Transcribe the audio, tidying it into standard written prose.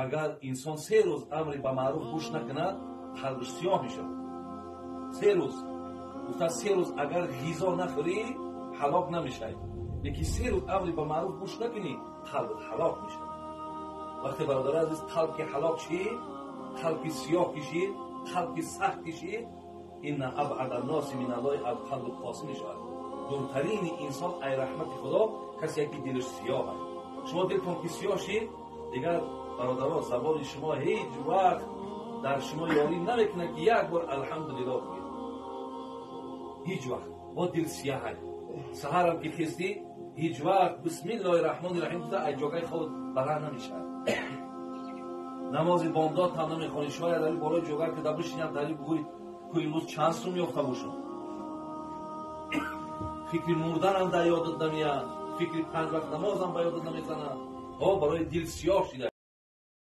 Агар инсон 3 рӯз амри ба маъруф гӯш накунад, қалбаш сиёҳ мешавад. 3 рӯз. Гуфта 3 рӯз агар ғизо нахӯрӣ, ҳалок намешавӣ. Лекин 3 рӯз амри ба маъруф гӯш накунӣ, қалбат ҳалок мешавад. Вақте бародари азиз қалб ки ҳалок шид, қалб ки сиёҳ кишид, қалб ки сахт кишид, инна абъада н-носи мин Аллоҳи ал-қалбу л-қосӣ мешавад. Дуртарини инсон ай раҳмати Худо касе ки дилаш сиёҳ аст. Шумо дилтон ки сиёҳ шид, дигар бародаро забони шумо ҳеҷ вақт дар шумо ёрӣ намекунад ки як бор алҳамдулиллоҳ бигӯед. Ҳеҷ вақт. Бо дил сиёҳ аст. Саҳарам ки хестӣ, ҳеҷ вақт бисмиллоҳи раҳмони раҳим гуфта аз ҷогаи худ баланд намешавад. Намози бомдод ҳам намехонӣ. Шояд дар болои ҷога ки дар бишинам дар ин бигӯй ку имрӯз чанд сум ёфта бошам. Фикри мурданам дар ёдат намеяд, фикри 5 вақт намозам ба ёдат намезанад. Барои дил сиёҳ шида.